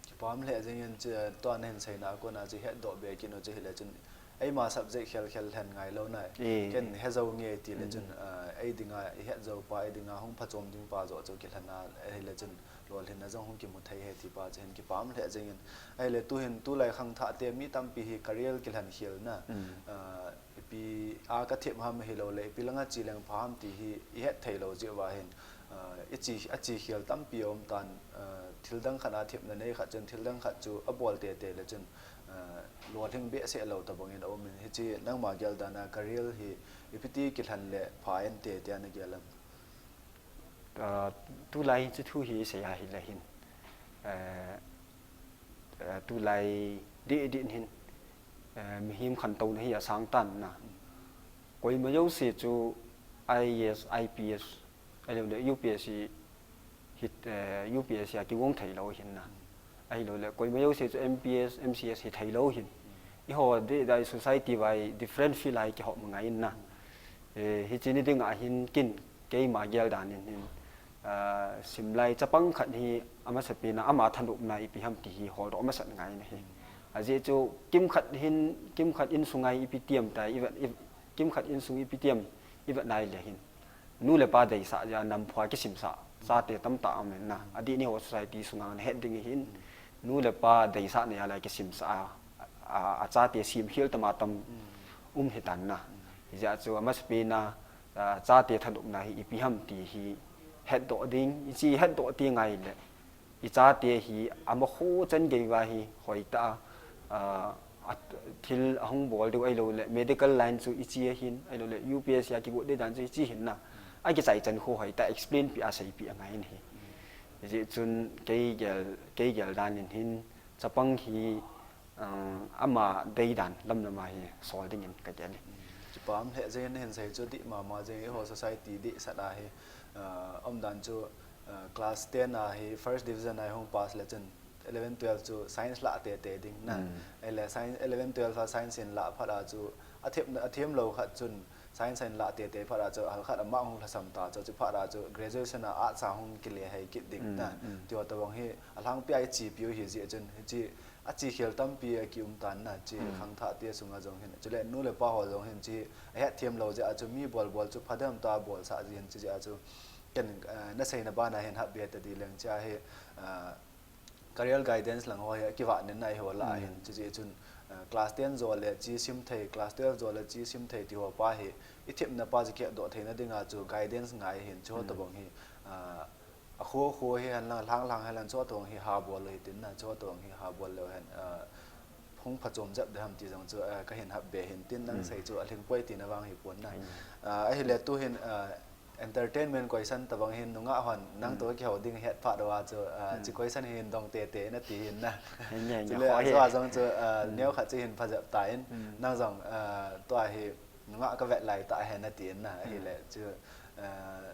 Kipah lheh jengin, chi, tua nahin seina a kona chu hetdoh be kit u chu hile chun, eima subject khel khel lhen ngai lou na. Eh. Ken he jou nge ti le chun, Mm. ah, ei dinga, ihet jou pa, ei dinga hung phachom ding pa joh chu kilhen a, ahile chun lolhinna jong hung kimu thei ahi ti pa chu hin kipah lheh jengin. Ahile tuhin tulai khangthah te mi tampi hi career kilhen khel na. Mm. Ah, ipi a kathem ham hilou le, ipi langa chi leng pha ham ti hi ihet thei lou jeh uva hin, ah, ichi, achi khel tampi aum tan, ah, thil dang khat a themna nei khat chun, thil dang khat chu abol tete le chun, ah, lolhing behseh lou tabang in aum in, hichi nangma geldan a career hi ipi ti kilhen le pha inte tia nagel am? Ah, tulai hichi thu hi isei a hile hin, eh, eh, tulai deh deh in hin, eh, mihem khantouna hi asang tan na. Koima jouse chu I A S, I P S, ahilou le U P S C hi, eh, U P S C a kigong thei lou hin na. Ahilou le koima jouse chu M P S, M C S hi thei lou hin. Eiho deh deh a society vai different field a hi kihop ngai in na. Eh, hichi ni dinga hin ken keima geldan in hin, ah, simlai chapang khat hi amasapen a ama thanopna ipi ham ti hi holdoh masat ngai in ahi. Ajeh chu kimkhat hin, kimkhat insunga ipi ti ham tia, i vet, i, kimkhat insung ipi ti ham i vet na hile hin, nu le pa deisah jeh a nam phu a kisimsah chate tamtah aum in na. Adeh in eiho society sunga nahet ding ahin, nu le pa deisah na jal a kisimsah a, a, achate sem khel tam a tam um hitan na. Hijeh a chu amasapen a, a, chate thanopna hi ipi ham ti hi hetdoh ding, hichi hetdoh ti ngai le, ichate hi amakho chan gei uva hi hoitah a, a, a, thil ahung bol diu ahilou le, medical line chu ichi ahin, ahilou le, U P S C a kigot ding dan chu ichi hin na. Akichai chan khu hoitah explain peh a seipeh angai in ahi. Hijeh chun kei gel, kei geldan in hin chapang hi uh, ama deidan lamlam a hi sol dingin ka gel e. Kipa um lheh jeng in, nahin sei chu dih mama jeng e, eiho society dih sat a hi, uh, umdan chu, uh, class ten a hi first division a hung pass le chun eleven twelve chu science lah tete ding na. Ahile science, eleven twelve a science in lah phat a chu athem, athem lou khat chun science in lah tete phat a chu hal khat ama hung lhasam ta chu, chu phat a chu graduation a arts a hung kile hei kit ding na. Tiho tabang hi alhangpi a ichi piu hi jeh chun hichi achi khel tampi akium tan na, chi khangthah te sunga jong hin. Chule nu le pa ho jong hin chi ahet them lou jeh a chu mi bol bol chu phadem ta bol sah jin chi jeh a chu ken, uh, na seina bana hin hap be ta di leng chi a hi, uh, career guidance lang ho hi kivah nen na eiho lah hin chi jeh chun, uh, class ten jo le chi sim thei, class twelve jo le chi sim thei ti ho pa hi ithemna pa chi keh doh theina dinga chu guidance ngai hin chu tabang hi, uh, akhu khu hi hen lang, lhang lhang hen lang chu tabang hi ha bol lou hitin na, chu tabang hi ha bol lou hen, uh, hung phachom jep de ham ti jong chu, uh, kahin hap be hin tin nang sei chu alhing poi tina vang hi pon na. Uh, ahile tu hin, uh, entertainment koisan tabang hin nungah hon nang to kihou ding het phat uva chu, uh, chi koisan hin dong tete na ti hin na. Chule ajou a jong chu, uh, neo khat chu hin phajep ta in, nang jong, uh, tua hi nungah ka vet lai ta hen na ti in na, ahile chu, uh,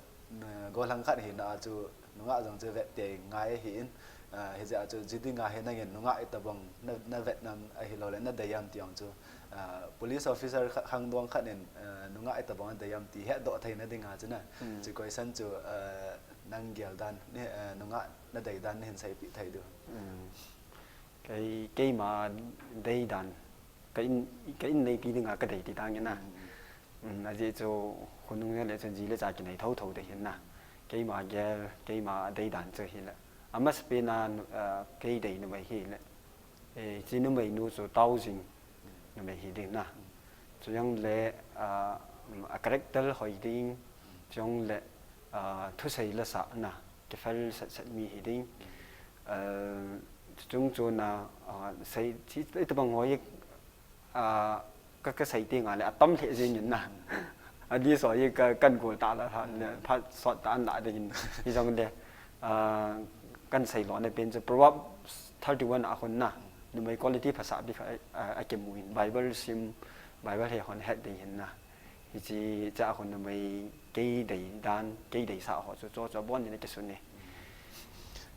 golhang khat hina a chu nungah jong chu vet te ngai ahi in, uh, hijeh a chu ji dinga hi nangin nungah itabang na, na vet nam ahilou le na dei am ti jong chu, uh, police officer khat, khangdong khat in, uh, nungah itabang na dei am ti hetdoh theina dinga chu na, chu koisan chu, uh, nang gel dan, uh, nungah na dei dan nahin seipeh thei diu. Kei, keima dei dan, ka in, ka in neipi dinga ka dei ti dan nge na. Um, ajeh chu khonung le chun ji le cha kinei thotho dei hin na. Keima gel, keima dei dan chu hile, amasapen a, uh, kei dei numei hile, eh, chi numei nu chu taojing numei hi ding na. Chujongle, uh, a character hoi ding, chujongle, uh, thusei lasah na, kifel set set mi hi ding. Uh, chuchung chun a, uh, sei, chi, itobang ho hi, uh, ka, kasei tengle atam lheh jeng in na. Adih so hi ka, kan gol tah la, phat sot tah an lah ding in. Hijongle, uh, kan sei lona pen chu Proverbs thirty-one a khun na, numei quality phasah bik a, a, akimu in, Bible sim, Bible he hon het ding hin na. Hiche, cha khun numei kei dei dan, kei deisah ho chu, chu, chu abon in akisun e.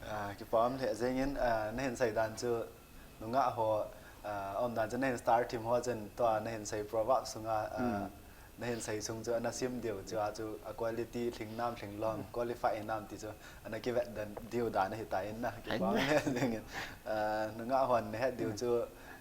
Ah, kipa um lheh jeng in, ah, nahin sei dan chu, nungah ho, ah, um dan chu nahin star thim ho chun, tua nahin sei proverb sunga, ah, nahin sei sung chu, ana sim diu chu, a chu, a quality lhing nam, lhing lom, qualify nam ti chu, ana kivet dan, diu dan ahi ta in na, kipa um lheh jeng in, ah, nungah hon nahet diu chu,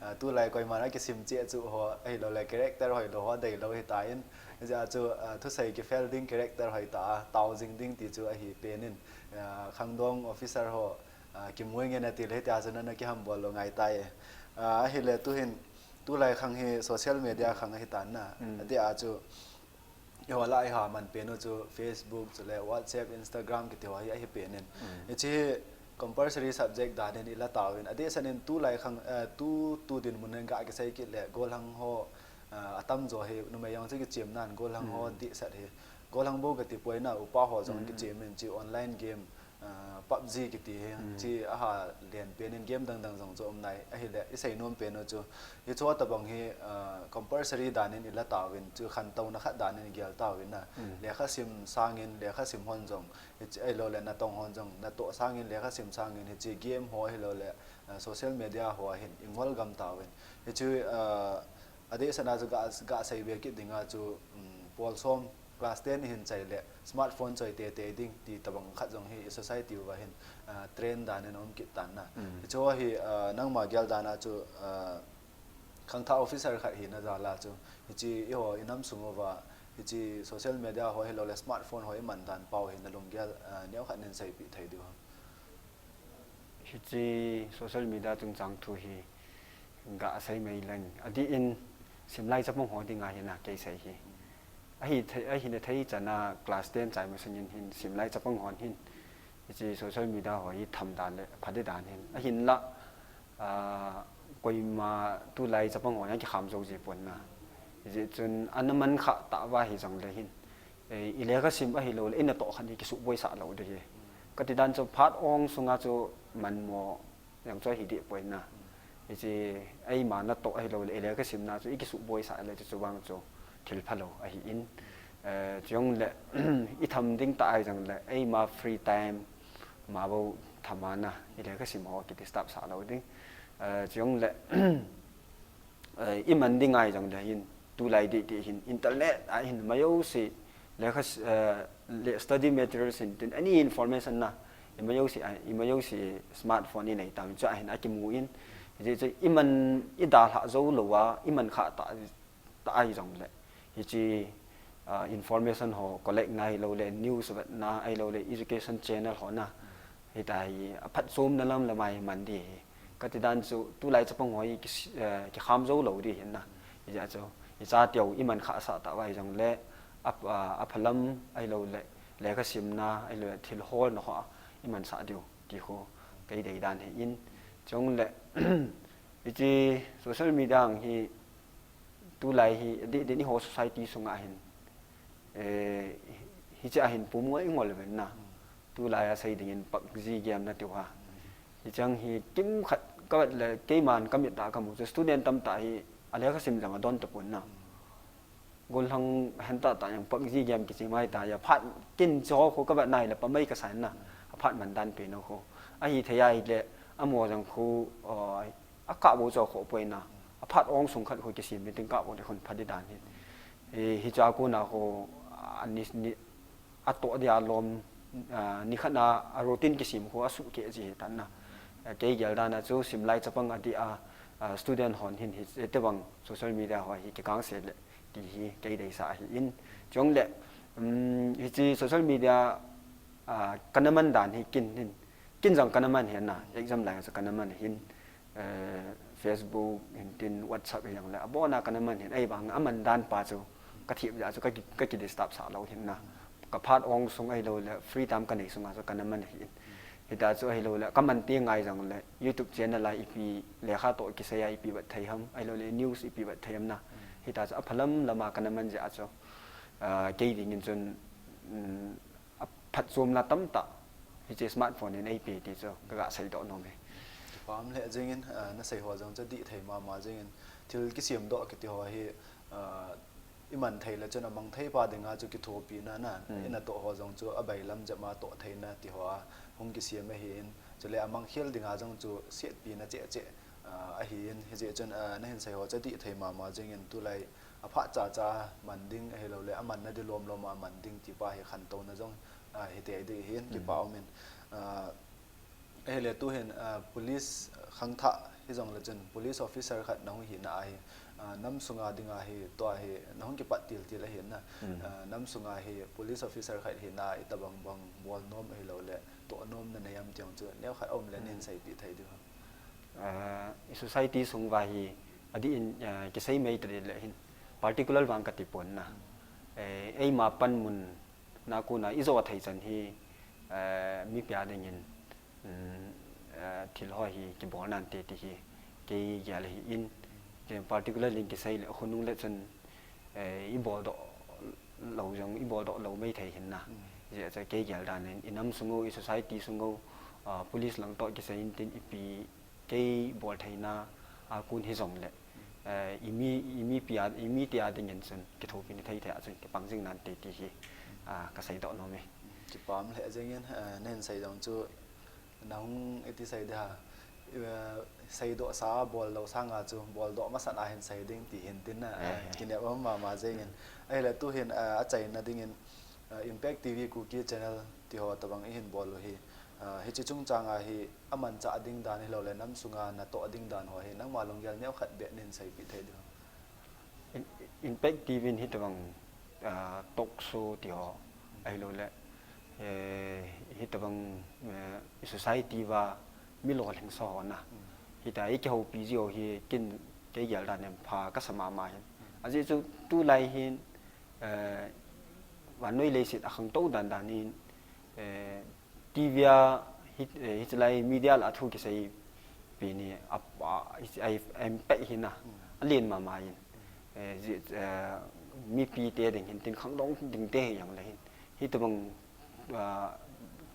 ah, tulai koiman akisim cheh chu ho, ahilou le character hoilou ho deilou ahi ta in, hijeh a chu, ah, thusei kifel ding character hoi tah a, tao jing ding ti chu ahi pen in, ah, khangdong officer ho, ah, kimu nge nati le hitia chu nana kihambol lou ngai tai. Ah, ahile tuhin, tulai khang hi social media khang ahi tan na, adeh a chu, eiho lah a iha man pen u chu Facebook, chule WhatsApp, Instagram kiti ho hi ahi pen in. Hiche hi compulsory subject dan in ila tauvin. Adeh san in tulai khang, eh, tu, tu dinmun in ga kisei kit le, golhang ho, eh, atamjo hi, numei jong chu kichem nan, golhang ho dehset hi. Golhang bou kati poi na, upa ho jong kichem in, hiche online game, ah, PUBG kiti hi, hiche aha len pen in game dang dang jong chu um nai. Ahile, isei nom pen u chu, hiche ho tabang hi, ah, compulsory dan in ila tauvin, chu khantouna khat dan in igel tauvin na. Lekha sim sangin, lekha sim hon jong, hiche ahilou le natong hon jong, natoh sangin, lekha sim sangin, hiche game ho ahilou le, ah, social media ho a hin ingol gam tauvin. Hiche, ah, adeh san a chu ga, ga sei be kit dinga chu, um, pol som, class ten ihin chai le, smartphone choi tete ding ti tabang khat jong hi i society uva hin, ah, trend dan in aum kit tan na. Hiche ho hi, ah, nangma gel dan a chu, ah, khangthah officer khat hina jal a chu, hiche eiho inam sung uva, hiche social media ho ahilou le smartphone ho iman dan pau hi nalunggel, ah, neo khat nin seipeh thei diu ham? Hiche social media chungchang thu hi ga sei mai leng. Adeh in simlai chapang ho dinga hina kei sei hi. Ahi thei, ahina thei chan a class ten chai masang in hin simlai chapang hon hin, hiche social media ho hi tham dan le pha deh dan hin. Ahinla, ah, koima tulai chapang ho jong kikham jou ji pon na. Hijeh chun ana man kha tah uva hijongle hin, eh, i lekha sim ahilou le, i natoh khat hi kisuh boisah lou ding hi. Kati dan chu phat ong sunga chu manmo jong chu ahi deh poi na. Hiche eima natoh ahilou le, ilekha simna chu ikisuh boisah le chu, chu vang chu thil phalou ahin. Eh, chujongle, itham ding tah ahi jongle, eima free time, ma bou thama na, ilekha sim ho kidisturb sah lou ding. Eh, chujongle, eh, iman ding ahi jongle hin, tulai dih dih hin, internet a hin, majouse, lekha s-, eh, le study materials hin tin, any information na, imajouse, ah, imajouse smartphone inei tam, chu ahin akimu in, hiche chu iman idalhah jou lou a, iman khah tah, tah ahi jongle. Hiche, ah, information ho collect na ahilou le, news vetna ahilou le, education channel ho na, hita hi aphatchomna lam lam a iman ding ahi. Kati dan chu, tulai chapang ho hi ki, eh, kikham jou lou ding ahin na. Hijeh a chu, icha teu iman khah sah tah uva ahi jongle, ap-, ah, aphalam ahilou le, lekha simna ahilou le, thil holna ho a iman sah diu ti khu kei dei dan ahin. Chujongle, hiche social media hi tulai hi, adih dih in eiho society sunga hin, eh, hiche a hin pum ngol ngol uvin na. Tulai a sei dingin PUBG game na tiu ha. Hiche hi kimkhat ka vet le keiman ka mit a ka mu chu student tamtah hi alekha sim jong adon tapon na. Gollhang hen tah tah jong PUBG game kichim ahi ta, aphat kin chu khu ka vet nai le pamai ka sa in na. Aphat man dan pen u khu. Ahithei ahile amaho jong khu, uh, akah bou chu khoh poi na. Aphat ong sung khat khu kisim meeting kah bou le khun phat ding dan hi. Hi, hiche a kona khu, ah, ni, ni, atoh dia lom, ah, nikhat na a routine kisim khu asuh keh ji ahi tan na. Ah, kei gel dan a chu simlai chapang adih a, ah, student hon hin hi, hitobang social media ho hi kikang se le ti hi kei deisah ahin. Chujongle, um, hiche social media, ah, kana man dan hi kin hin, kin jong kana man ahin na, exam lai a chu kana man ahin, eh, Facebook, hin tin WhatsApp hi jongle, abon a kana man ahin, ahivang aman dan pa chu, ka thip jeh a chu ka ki, ka kidisturb sah lou ahin na. Ka phat ong sung ahilou le, free time ka nei sunga chu kana man ahin. Hita chu ahilou le, ka man teng ahi jongle, YouTube channel a ipi lekha toh kisei a ipi vet thei ham, ahilou le, news ipi vet thei ham na. Hita chu aphalam lam a kana man jeh a chu, ah, kei dingin chun, um, aphatchomna tamtah hiche smartphone in eipe ti chu ka ga seidoh nom e. Kipah lheh jengin, ah, na sei ho jong chu adih thei mama jengin, thil kisemdoh kiti ho hi, ah, iman thei le chun amang thei pa dinga chu kithopina na, mm, ina toh ho jong chu abailam jep ma toh theina ti ho a hung kisem ahin, chule amang khel dinga jong chu setpina cheh cheh, ah, ahin, hijeh chun, ah, na hin sei ho chu adih thei mama jengin tulai aphat cha cha man ding ahilou le, aman na ding lom lom a man ding ti pa hi khantouna jong, ah, hi tei ding ahin, mm, kipah um in, ah, ahile tu hin, ah, police khangthah hijong le chun, police officer khat na hung hina ahi, ah, nam sunga dinga hi, tua hi, na hung kipat til til ahin na, mm, ah, nam sunga hi, police officer khat hina itobang bang bol nom ahilou le, toh nom na nei am ti jong chu, neo khat um le, mm, nin seipeh thei diu. Ah, i society sung uva hi, adih in, ah, kisei mai tadi le hin, particular vang kati pon na. Mm. Eh, eima panmun na kona ijo thei chan hi, eh, mipi a dingin, um, eh, thil ho hi kibol nante ti hi, kei gel ahin, kei particular in kisei le, khonung le chun, eh, ibol doh lou jong, ibol doh lou mai thei ahin na. Mm. Hijeh a chu kei gel dan in, inam sung u, i society sung u, ah, police lang toh kisei in tin ipi kei bol theina a kon hijong le, eh, imi, imipi a, imite a dingin chun kithopina thei thei a chun kipang jing nante ti hi, ah, ka seidoh nom e. Kipah lheh jengin, eh, na hin sei jong chu Na hung iti sei ding ham, eh, seidoh sa a bol lou sanga chu, bol doh masat a hin sei ding ti hin tin na, eh, eh, kinep um mama jengin. Ahile tu hin, eh, achaina dingin, eh, Impact T V Kuki Channel ti ho tobang i hin bol u hi. Eh, hiche chungchang a hi, amanchah ding dan hilou le, nam sunga natoh ding dan ho hi, nangma lunggel neo khat beh nin seipeh thei diu. In-, Impact T V in hitobang, ah, talk show ti ho, ahilou le, eh, hitobang, eh, society uva mi lolhing sa ho na. Mm. Hita i kihoupi ji ho hi kin kei gel dan in pha ka sa mama hin. Mm. Ajeh chu tulai hin, eh, vannoi leiset a khangtou dan dan in, eh, T V a hi, eh, hichelai media lah a thu kisei pi ni a, a, a, a impact hi na, mm, alen mama in. Mm. Eh, ji, eh, mipite ding hin tin khangdong ding te hi jong le hin. Hitobang, ah,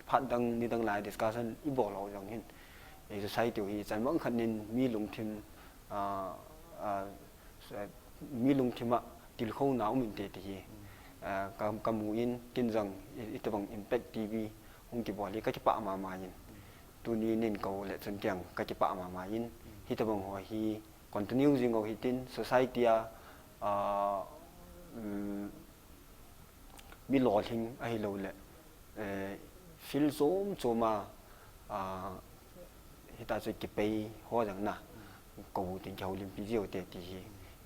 phat dang ni dang lai discussion i bol ho jong hin. Ei society u hi chan bang khat in mi lungthim, ah, ah, s-, mi lungthim a tilkhouna um inte ti hi, ah, ka, ka mu in kin jong i, itobang Impact T V hung kibol hi ka kipah mama in. Tuni nin kou le chun kei jong ka kipah mama in. Hitobang ho hi continue jing u hitin society a, ah, um, mi lolhing ahilou le, eh, field chom chom a, ah, hita chu kipei ho jong na, kou tin kihoulimpi jiu te ti hi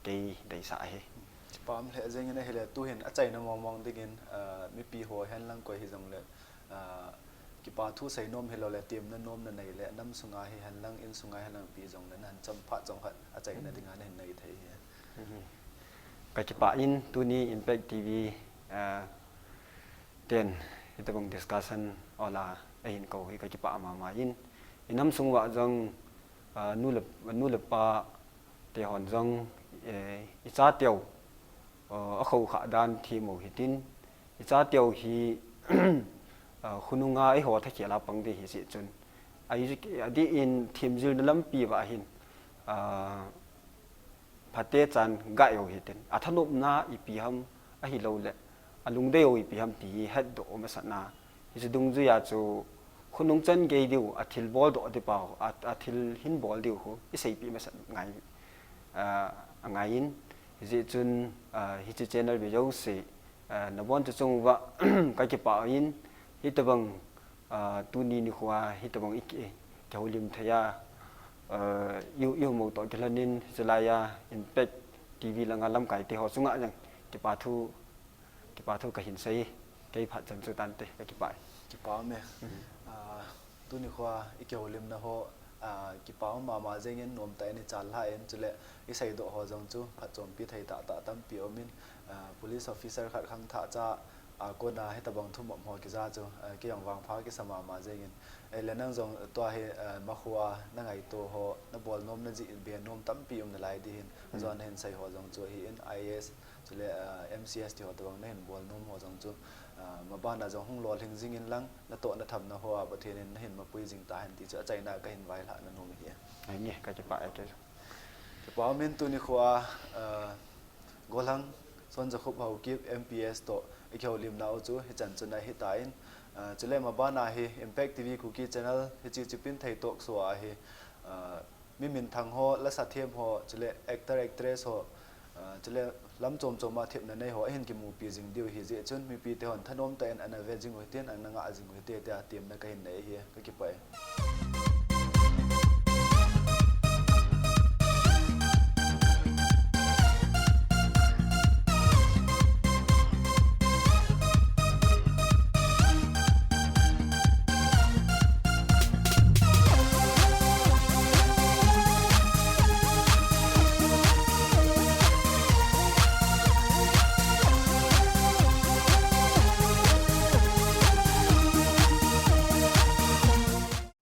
kei deisah ahi. Kipah um lheh jeng in ahile tuhin achaina mong mong dingin, ah, mipi ho hen lang koi hijong le, ah, kipa thu sei nom hilou le, temna nom na nei le, nam sunga hi hen lang, in sunga hi hen lang pi jong le, na han cham phat jong khat achaina dinga na hin nei thei hi. Ka kipah in tuni Impact T V, ah, ten hitobang discussion ola ahin kou hi ka kipah mama in. I nam sung uva jong, ah, nu le, nu le pa te hon jong, eh, i chateu, ah, a khoukhah dan thim u hitin, i chateu hi, ah, khonunga eiho thakhel a pang ding hi jeh chun. Adeh in themjilna lampi uva hin, ah, phatechan gai u hitin, athanopna ipi ham ahilou le, alungdei u ipi ham ti hi hetdoh u masat na. Hiche dungjuia chu khonung chan gei diu, athil boldoh dipau, a, athil hin bol diu khu i seipeh masat ngai, ah, angai in. Hijeh chun, ah, hiche channel ve jouse, ah, nabon chu chung uva ka kipah in, hitobang, ah, tuni nikho a hitobang i ki, kihoulim thei a, ah, i, i hung mo toh kilhon in, hiche lai a Impact T V langa lamkai te ho chunga jong kipa thu, kipa thu ka hin sei, kei phat chan chu tante, ka kipah. Kipah me. Ah, tuni nikho a i kihoulimna ho, ah, kipah mama jeng in nomtah in i challhah in, chule i seidoh ho jong chu phatchompi thei tahtah tampi um in, ah, police officer khat khangthah cha, ah, kona hitobang thumop ho kija chu, ah, kei jong vangpha kisa mama jeng in. Ahile nang jong tua hi, ah, makhoa na ngaito ho, na bol nom na jih in be nom tampi um nalai ding hin, ajon hin sei ho jong chu ahi in, I A S, chule, ah, M C S ti ho tobang na hin bol nom ho jong chu, ah, maban a jong hung lolhing jing in lang, na toh na thamna hoa Pathen in na hin mapui jing tahen ti chu achaina ka hin vailhah na nom ahi. Ai nge, ka kipah e kei. Kipah um in tuni nikho a, ah, Golhang Sonjakhup Haokip M P S toh i kihoulimna u chu hichan chun ahi tan, ah, chule maban a hi Impact T V Kuki Channel hiche Chipinthei Talk Show a hi, ah, mi minthang ho, lasa them ho, chule actor actress ho, ah, chule lam chom chom a thepna nei ho ahin kimupi jing diu ahi jeh chun mipi te hon thanom tah in ana ve jing u hitin, ana ngah jing u hite tia temna ka hin nei ahi, ka kipah e.